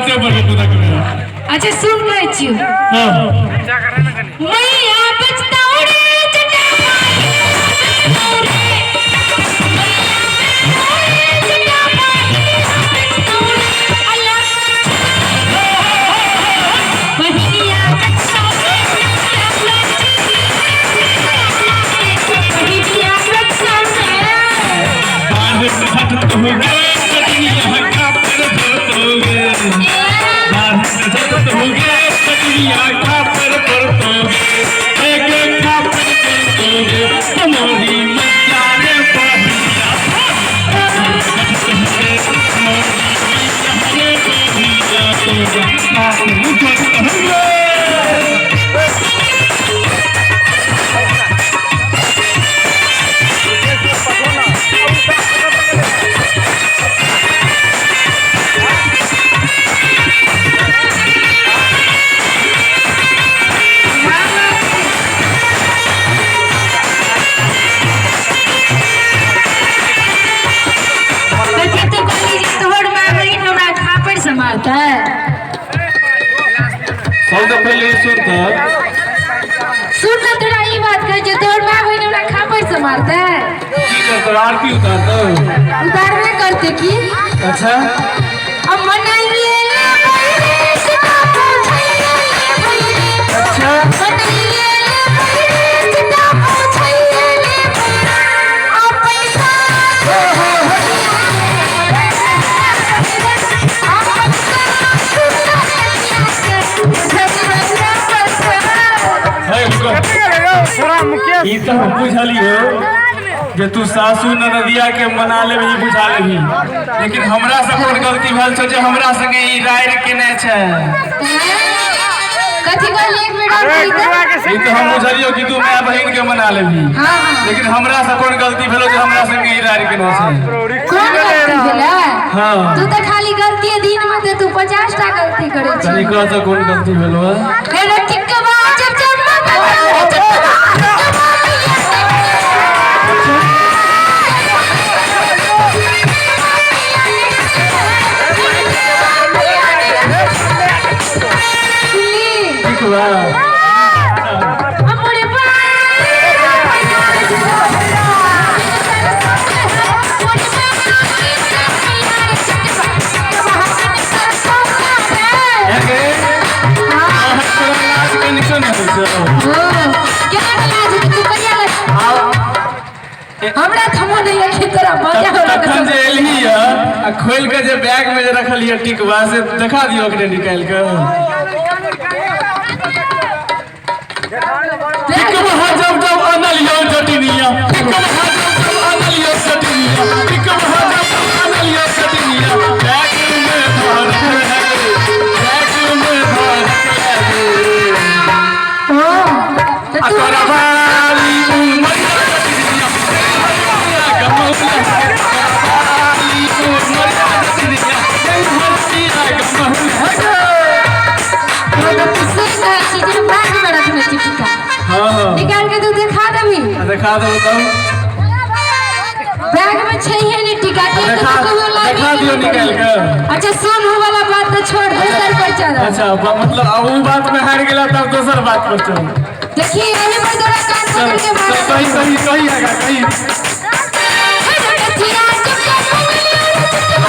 बाते पर पूरा करू। अच्छा सुन, कहै छियौ। हाँ। मैया बचतौ रे जटा, बचतौ रे, मैया जटा बचतौ रे, अल्लाह बहिनिया बचतौ रे, बहिनिया बचतौ रे। बाहर फटत हो गए चटनिया खापर भरतोगे, बाहर फटत हो गए चटनिया खापर भरतोगे, एक खापर भरतोगे तुम्हारी मैया रे बहिनिया, फटत हो गए तुम्हारी मैया रे बहिनिया, तो खापर भरतोगे। कथी तू कहली जे तोहर माय बहिन हमरा खापड़ से मारतै? सबसे पहले ई सुन तऽ। सुन न, तोरा ई बात कहै छियौ, तोहर माय बहिन हमरा खापड़ से मारतै? की करतौ, आरती उतारतौ? उतारबे करते की। अच्छा। अब मनाइए ले बहिरे सीता पूछैए ले बहिरे। अच्छा। मनाइए ले बहिरे सीता पूछैए ले बहिरे, अपन सास अपन सास है रुको। ई तऽ हम बुझलियो जे तू सासू ननदिया के मना लेबही, बुझा लेबही, लेकिन हमरा से कोन गलती भेल छौ जे हमरा संगे ई राय केने छै? कथी कहली? एक मिनट और कही तऽ। ई तऽ हम बुझलियो कि तू माय बहिन के मना लेबही। हाँ हाँ। लेकिन हमरा से कोन गलती भेलो जे हमरा संगे ई राय केने छै? कोन गलती भेलै? हाँ। तू तऽ खाली गलती दिन में तऽ तू 50 टा गलती करै छी। कनी कह तऽ, कोन गलती भेलो है? हे रे टिकवा जब जब टिकवा टिकवा मैया। ठीक बा। हमरे एगे तोरा लाज कनिको नहि होइ छौ? हमरा थमो नहीं है कि तोरा मजा हो। तखन जे एलही य आ खोलि के जे बैग में जे रखल ये टिकवा, से देखा दियो ओकरे निकालि के। टिकवा जब जब अनलियो जटिनिया, टिकवा जब जब अनलियो जटिनिया, टिकवा जब जब अनलियो जटिनिया, बैग में धर है, बैग में धर है। तो आ तू तोरा बाली उमरिया जटिनिया, गमौला, बाली उमरिया जटिनिया, गमौला गमौला। तो से कहै छी जे बैग में रखने छी टिका। हाँ। निकाल के तू देखा देबी? देखा दो तब। बैग में छैहे नहीं टिका के। देखा देखा दियो निकाल के। अच्छा सुन, हो वाला बात तो छोड़, दोसर पर चल। अच्छा, मतलब अब ऊ बात में हार गेला तब दोसर बात पर चल। देखिए, एही पर तोरा कान चल। पकड़ के चल। मारब। कही कही कही, आगा कही। नथिया चुपचाप मंगलियो रे चुपचाप,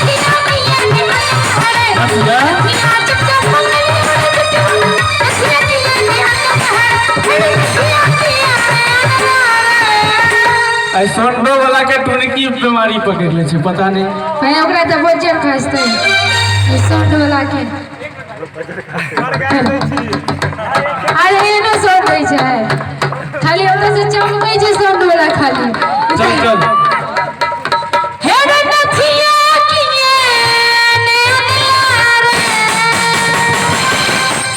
नथिया मैया के हरे। नथिया? नथिया चुपचाप मंगलियो रे चुपचाप, नथिया किया ने हरे, नथिया किया। आई सोंडो वाला के टुनकी बीमारी पकड़ ले छै, पता नहीं। भाई, ओकरा तऽ बज्जर खसतै ई सोंड वाला के। अरे एहनो सोंड होइ छै? खाली ओतऽ से चमकै छै सोंड वाला खाली। चल चल। हे रे नथिया किए ने रे,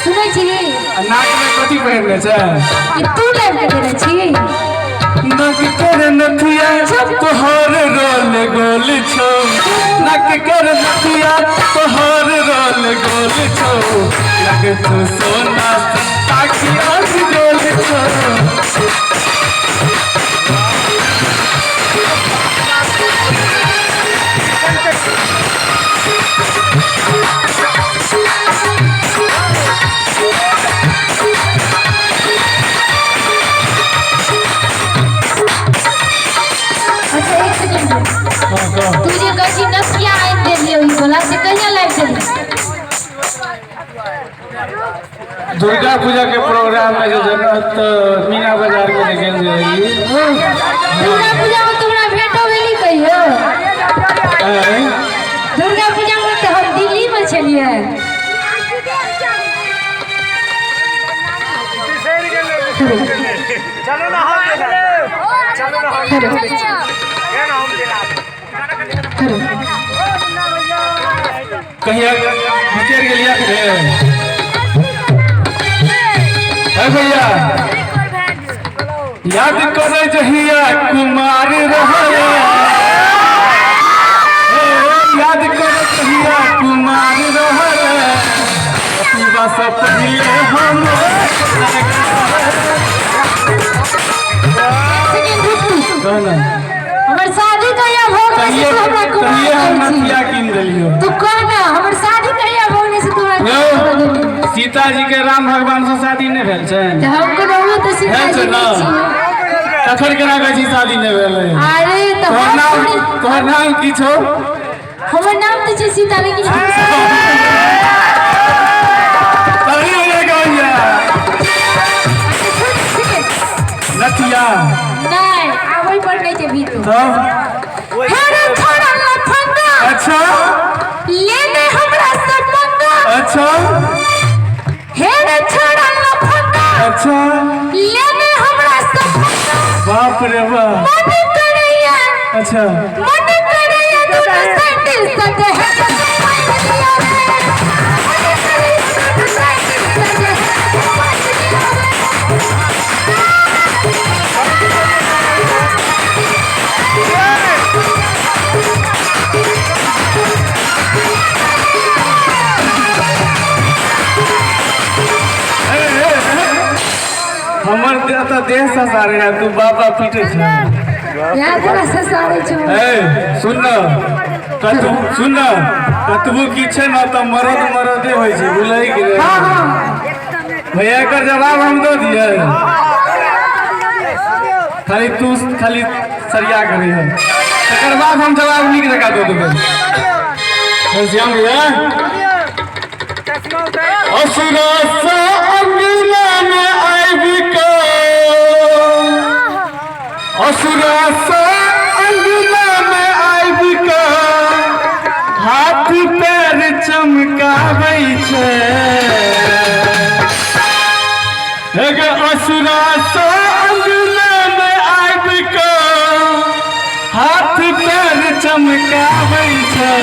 सुनै छी? आ नाक में कथी पहिरने छै? ई तू लाबि के देने छी। नक कर नथिया तोहर रोल गोल छौ, नक कर नथिया तोहर रोल गोल छौ, लग तू सोना ताकि आँख गोल छौ। आयल छलियै? दुर्गा पूजा के प्रोग्राम में जो तऽ मीना बाजार के जे गेल रही। दुर्गा पूजा में तोरा भेटो भेली कहियो? आँय? दुर्गा पूजा में तऽ हम दिल्ली में छलियै। चलो ना हम चलो ना हम ना हम कहिया बिचर गेलिया रे? हे भैया, याद करे जहिया कुमार रहे, याद करे जहिया कुमार रहे, पतिवा से पहिले हम। सेकंड रुक तू। कहना। हमर शादी कहिया भऽ गेलै से कहिए तू हमरा कुमार कहिए हम कहै छी? नथिया कीन देलियो। तू कह ना, हमर शादी कहिया भऽ गेलै से तू हमरा यौ, कुमार कह देली? सीता जी के राम भगवान से शादी नहि भेल छनि? तऽ हम कोनो ओ तऽ सीता भेल जी छै नहि ने? छियै। तखन केना कहै छी शादी नहि भेलै? अरे तऽ तोहर हम नाम थोड़ी- तोहर नाम की छौ? हमर नाम तऽ छै सीता, लेकिन हम तभी भैया कहैया नथिया। नहि आबै पर नहि जेबही तू। तब? हे रे छोड़ा लफंगा। अच्छा। लेने हमरा से पंगा। अच्छा। हे रे छोड़ा लफंगा। अच्छा। लेने हमरा से पंगा। बाप रे बाप। मन करैया। अच्छा। मन करैया दुनू सैंडल सजे है दिया रे। मन करैया दुनू सैंडल सजे है दिया रे। हमर देह तऽ देह ससारे है, तू बाबा पीटे छै। याद तोरा ससारै छौ। ए सुन न, कतबो सुन न, कतबो की छै ने तऽ मरद मरदे होइ छै, बुझलही कि नहि? हाँ हाँ। भैया, एकर जवाब हम दऽ दियै? खाली तू खाली सरिया करी है, तकर बाद हम जवाब नीक जकाँ दऽ देबै। घनश्याम भैया, असुरा से अंगना में आबि कऽ, असुरा से अंगना में आबि कऽ हाथ पैर चमकाबै छै। एगो असुरा से अंगना में आबि कऽ हाथ पैर चमकाबै छै,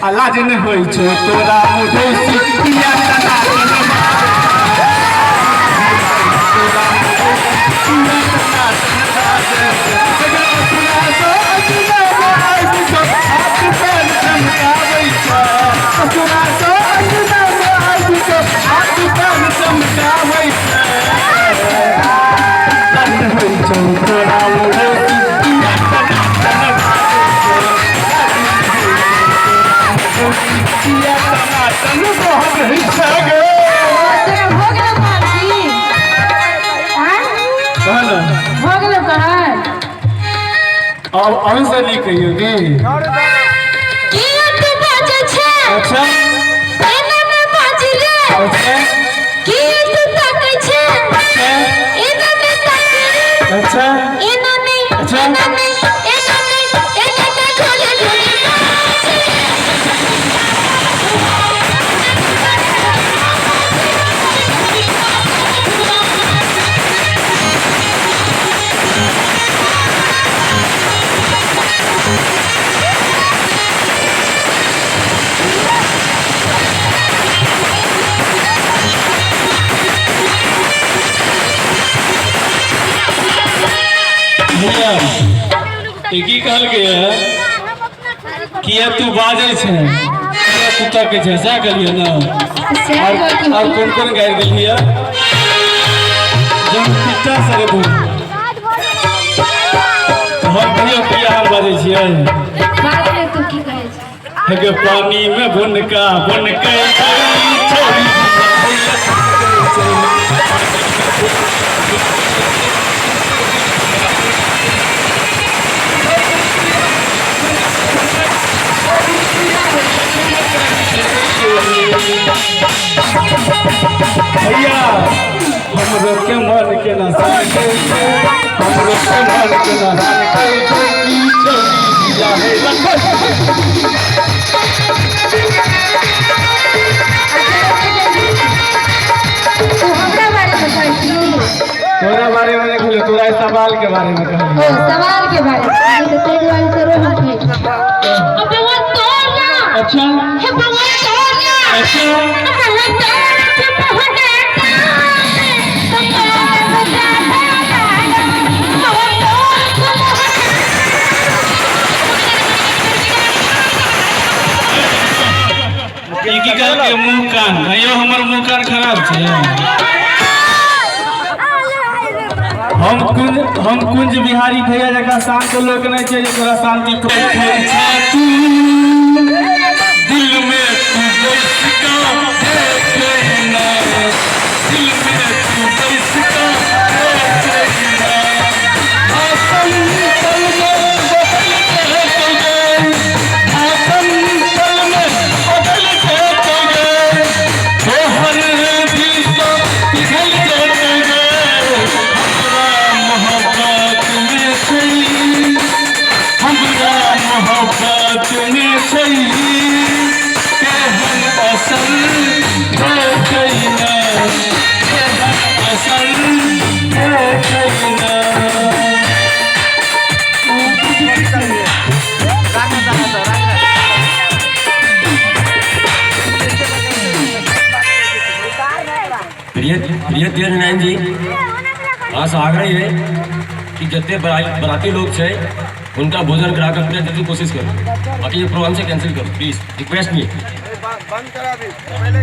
आ लाज नहि होइ छौ तोरा मुधौसी किया तना तोरा मुधौसी किया तना तना? एगो असुरा से अंगना में आबि कऽ हाथ पैर चमकाबै छै, असुरा से अंगना में आबि कऽ हाथ पैर चमकाबै छै, लाज नहि होइ छौ तोरा मुधौसी किया तना तना किया तना तन बहै छै गे? तोरा भऽ गेलौ कहल की? आँय? कह ने। भऽ गेलौ कहल? अब अभी से नहीं कहियो की। किया तू बाजै छै? अच्छा। एना ने बाजी रे। अच्छा। किया तू ताकै छै? अच्छा। एना ने ताकै रे। अच्छा। एना नहि। अच्छा। एना नहि, एना नहि, एना नहि, झोले झोले बाजै। भैया, ई की कहलकै है? किया तू बाजै छै, किया तू तकै छै, सएह कहलियै ने? सएह कहलकै। और कोन कोन गारि देलियै? जब पिट्टा सरे तू तऽ हम कहियो किया हम बाजै छियै? बात तू की कहै छै? हे पानी में भुनका भुनकै छै छोरी। हमरो के मन के नसान कैलकै, हमरो के मन के नसान कैलकै, ई चली बियाहे लखन। तू हमरा बारे में कहै छी? तोरा बारे में नहीं कहलियो, तोरा सवाल के बारे में कहलियो। ओ सवाल के बारे में तो तेरे दुआरे से रोहन की अब वो तोड़ना। अच्छा। हे भगवान तोड़ना। अच्छा। भगवान तोड़ के पहुंचे तो ई की कहलकै मुँह कान? अयो हमर मुँह कान खराब छै। हम कुंज बिहारी भैया जकाँ शांत लोक नहि छै जे तोरा शांति छै तू दिल में तू बस का देखना, दिल में तू बस का देखना, आसन पल में बदल के गए, आसन पल में बदल के गए, तोहर दिल तो पिघल के गए, हमरा मोहब्बत में सही, हमरा मोहब्बत में सही, केहन असल देखैना, केहन असल देखैना। प्रिय प्रिय तीर्थ नारायण जी, अहाँ से आग्रह है कि जितने बराती लोग छै उनका भोजन करा कर अपने जल्दी कोशिश करो, बाकी ये प्रोग्राम से कैंसिल करो, प्लीज रिक्वेस्ट मी। बंद करा दी पहले।